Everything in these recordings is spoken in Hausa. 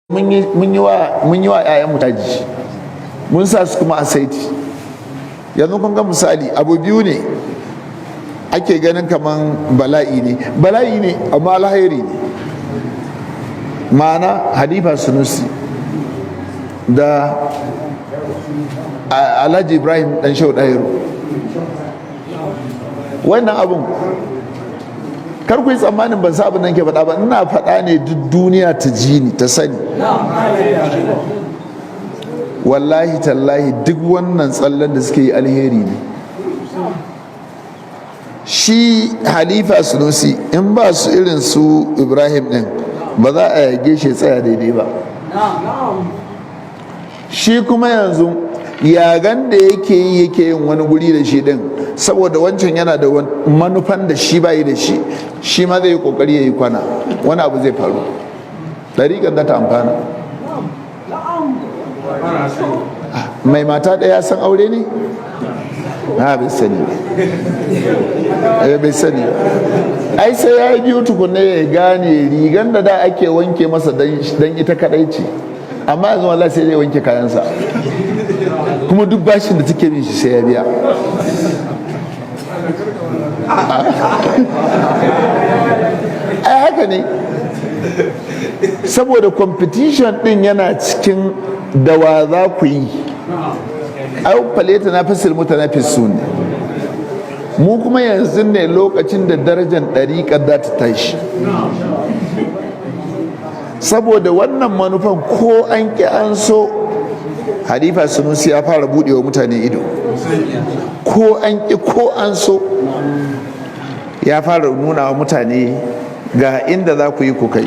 Mun yi wa 'ya'yanmu taji, mun sa su kuma a saiti. Yanzu kun ga misali, abu biyu ne ake ganin kaman bala'i ne, bala'i ne, amma alhairi ne. Ma'ana, Halifa Sunusi da Alhaji Ibrahim Dan Shau Ɗahiru, wannan abun, kar ku yi tsammanin ban sa abin nan ke faɗa ba. Ina faɗa ne duk duniya ta ji ni, ta sani. Wallahi tallahi, duk wannan tsallen da suke yi alheri ne. Shi Halifa Sunusi, in ba su irin su Ibrahim din, ba za a yage shi tsaya daidai ba. Shi kuma yanzu yagan da yake yi, yake yin wani guri da shi din, saboda wancan yana da manufan da shi bayi da shi, shi ma zai yi kokari ya yi kwana. Wani abu zai faru, ɗariƙar za ta amfana. Mai mata ɗaya san aure ne? Ha, bai sani ba, bai sani ba. Ai sai ya yi biyu tukunna ya gane rigan da da ake wanke masa dan ita kadai ce. Amma yanzu wallahi sai zai wanke kayansa, kuma duk bashin da take bin shi sai ya biya. Ai haka ne, saboda competition din yana cikin da wa za ku yi. Ai فليتنافس المتنافسون. Mu kuma yanzu ne lokacin da darajar ɗariƙar za ta tashi, saboda wannan manufan, ko an ƙi an so, Halifa Sunusi ya fara buɗewa mutane ido. Ko an ƙi ko an so, ya fara nuna wa mutane ga inda za ku yi ku kai.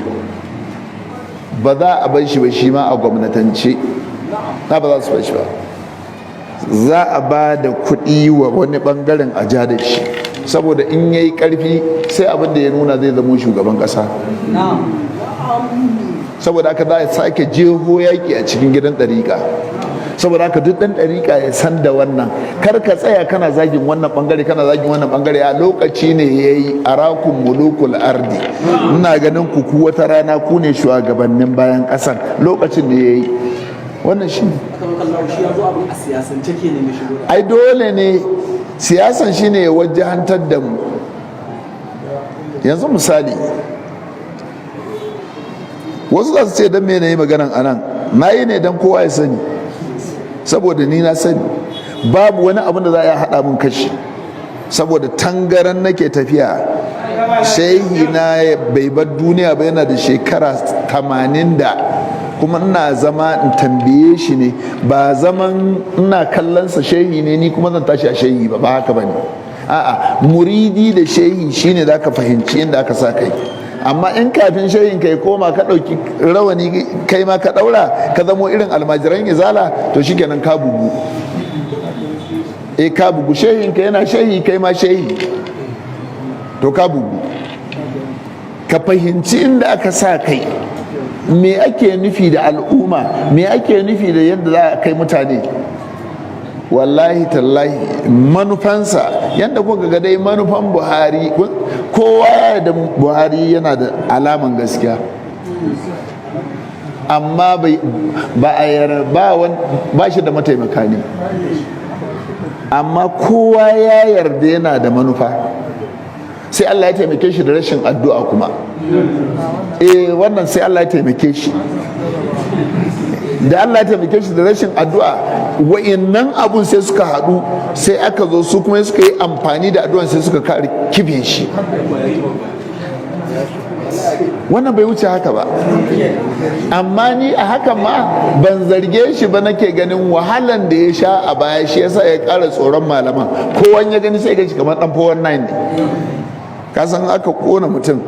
Ba za a bar shi ba, shi ma a gwamnatance na ba za su bar shi ba. Za a ba da kuɗi wa wani ɓangaren a ja da shi, saboda in yayi ƙarfi, sai abin da ya nuna zai zamo shugaban ƙasa. Saboda haka za a sake jeho yaƙi a cikin gidan ɗariƙa. Saboda haka duk ɗan ɗariƙa ya san da wannan. Kar ka tsaya kana zagin wannan ɓangare, kana zagin wannan ɓangare. A lokaci ne ya yi أراكم ملوك الأرض. Ina ganin ku, ku wata rana ku ne shugabannin bayan ƙasan. Lokacin ne ya yi wannan shi. Ai dole ne siyasan shine ya wajahantar da mu. Yanzu misali, wasu za su ce, don me na yi maganan anan? Na yi ne don kowa ya sani, saboda ni na sani babu wani abin da za a haɗa mun kashi, saboda tangaran nake tafiya. Shehi na bai bar duniya ba, yana da shekara 80 da kuma ina zama in tambaye shi ne, ba zaman ina kallonsa shehi ne, ni kuma zan tashi a shehi ba. Ba haka ba ne. A'a, muridi da shehi shine za ka fahimci inda aka sa kai. Amma in kafin shehin kai koma ka ɗauki rawani, kai ma ka ɗaura, ka zamo irin almajiran Izala, to shikenan, ka bugu. E, ka bugu. Shehin ka yana shehi, kai ma shehi, to ka bugu. Ka fahimci inda aka sa kai, me ake nufi da al'umma, me ake nufi da yadda za a kai mutane. Wallahi tallahi, manufansa, yadda kuka ga dai manufan Buhari, kowa ya da Buhari yana da alaman gaskiya, amma ba a yar ba, ba shi da mataimaka ne. Amma kowa ya yarda yana da manufa. Sai Allah ya taimake shi da rashin addu'a kuma. Eh, wannan sai Allah ya taimake shi da, Allah ya taimake shi da rashin addu'a. Wa'innan abun sai suka haɗu, sai aka zo su kuma suka yi amfani da addu'an, sai suka kare kife shi. Wannan bai wuce haka ba. Amma ni a hakan ma ban zarge shi ba. Nake ganin wahalan da ya sha a baya, shi yasa ya ƙara tsoron malaman. Kowan ya gani sai ga shi kamar dan 419 ne. Kasan aka kona mutum.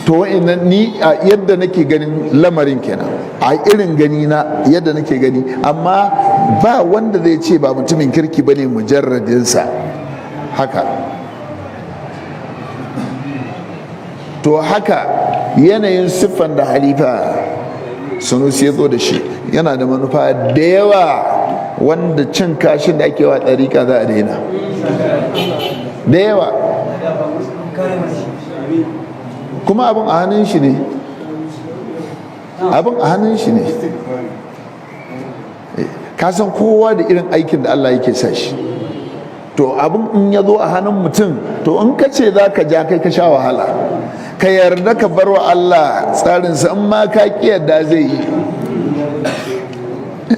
To wa'annan, ni a yadda nake ganin lamarin kenan, a irin gani na yadda nake gani. Amma ba wanda zai ce ba mutumin kirki bane mujarradinsa haka. To haka yanayin siffan da Halifa Sunusi ya zo da shi, yana da manufa da yawa, wanda cin kashin da ake wa ɗariƙa za a daina da yawa. Kuma abin a hannun shi ne. Abin a hannun shi ne. Ka san kowa da irin aikin da Allah yake sa shi. To abin in ya zo a hannun mutum, to in ka ce za ka ja kai, ka sha wahala. Ka yarda ka bar wa Allah tsarinsa. In ma ka ƙi yarda, zai yi.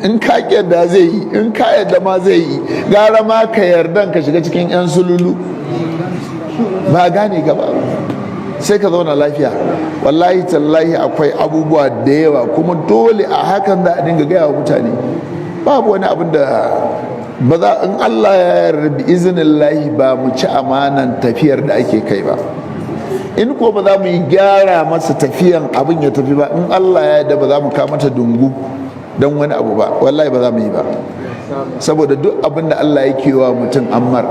In ka ƙi yarda, zai yi. In ka yarda ma, zai yi. Gara ma ka yarda ka shiga cikin 'yan sululu, ba gane ka ba, sai ka zauna lafiya. Wallahi tallahi, akwai abubuwa da yawa, kuma dole a hakan za a dinga gaya wa mutane. Babu wani abin da ba za, in Allah ya yarda, bi iznillahi, ba mu ci amanan tafiyar da ake kai ba. In ko ba za mu yi gyara masa tafiyan abin ya tafi ba, in Allah ya yarda, ba za mu kawo mata dungu don wani abu ba. Wallahi ba za mu yi ba, saboda duk abin da Allah yake wa mutum ammar,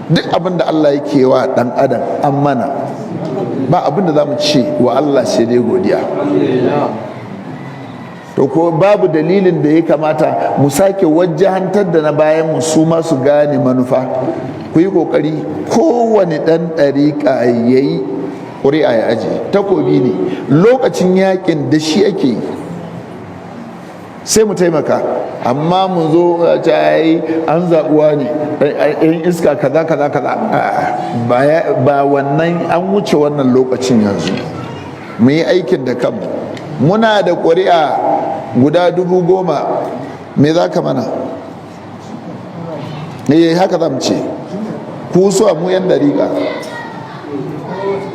duk abin da Allah yake wa dan adam an mana. Ba abin da za mu ce wa Allah sai dai godiya. To ko babu dalilin da ya kamata mu sake wajahantar da na bayan mu, su ma su gane manufa. Ku yi kokari kowane dan ɗariƙa ya yi ƙuri'a ya aje. Takobi ne, lokacin yakin da shi ake yi, sai mu taimaka. Amma mu zo ta yi an zaɓuwa ne yan iska, kaza kaza kaza, ba wannan. An wuce wannan lokacin. Yanzu mu yi aikin da kanmu. Muna da ƙuri'a guda 10,000, me za ka mana? Eh, haka za mu ce ku so mu yan dariƙa.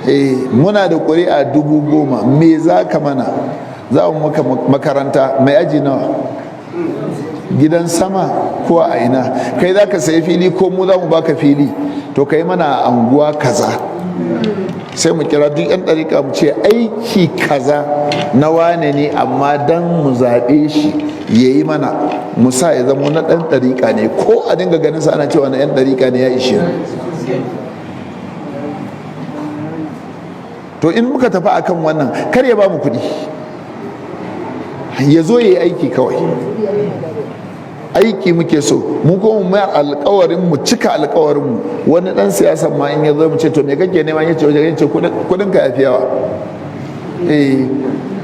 Eh, muna da ƙuri'a 10,000, me za ka mana? Za mu maka makaranta mai aji nawa, gidan sama ko a ina? Kai za ka sayi fili ko mu za mu baka fili? To kai mana anguwa kaza. Sai mu kira duk 'yan ɗariƙa, mu ce aiki kaza na wane ne, amma dan mu zaɓe shi ya yi mana, mu sa ya zama na ɗan ɗariƙa ne, ko a dinga ganin sa ana cewa na 'yan ɗariƙa ne, ya ishe mu. To in muka tafi akan wannan, kar ya ba mu kuɗi, ya zo ya yi aiki kawai. Aiki muke so mu kuma mu alkawarin mu cika alkawarin mu. Wani dan siyasan ma in ya zo, mu ce, "To me kake nema?" Ya ce wajen, ya ce kudin ka yafi yawa. Eh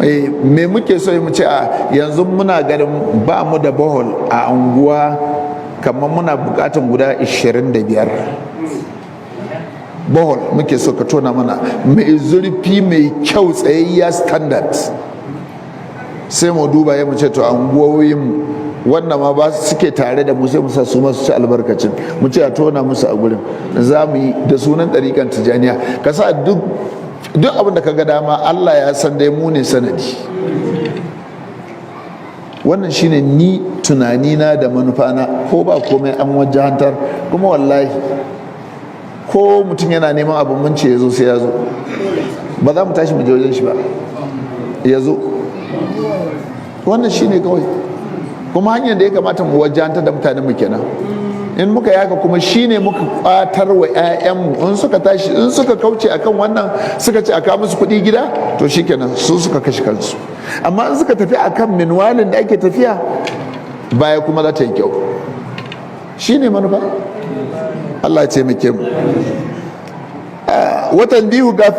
eh, me muke so? Mu ce a yanzu muna ganin ba mu da borehole a anguwa, kamar muna bukatan guda 25 borehole muke so ka tona mana, mai zurfi, mai kyau, tsayayya, standard. Sai mu duba, ya mu ce to anguwoyin wannan ma ba suke tare da mu, sai mu sa su masu ci albarkacin, mu ce a tona musu a gurin. Za mu yi da sunan ɗarikan Tijaniya. Ka sa duk abin da ka ga dama, Allah ya san dai mu ne sanadi. Wannan shine ni tunanina da manufana. Ko ba komai an wajahantar kuma, wallahi ko mutum yana neman abin, mun ce ya zo, sai ya zo. Ba za mu tashi mu je wajen shi ba, ya zo. Wannan shine kawai kuma hanyar da ya kamata mu wajahantar da mutanen mu kenan. In muka yaka kuma, shine muka kwatar wa 'ya'yanmu. In suka tashi, in suka kauce akan wannan, suka ce aka musu kuɗi gida, to shikenan, su suka kashe kansu. Amma in suka tafi akan minwalin da ake tafiya baya, kuma za ta yi kyau. Shine manufa. Allah ya taimake mu. Watan biyu ga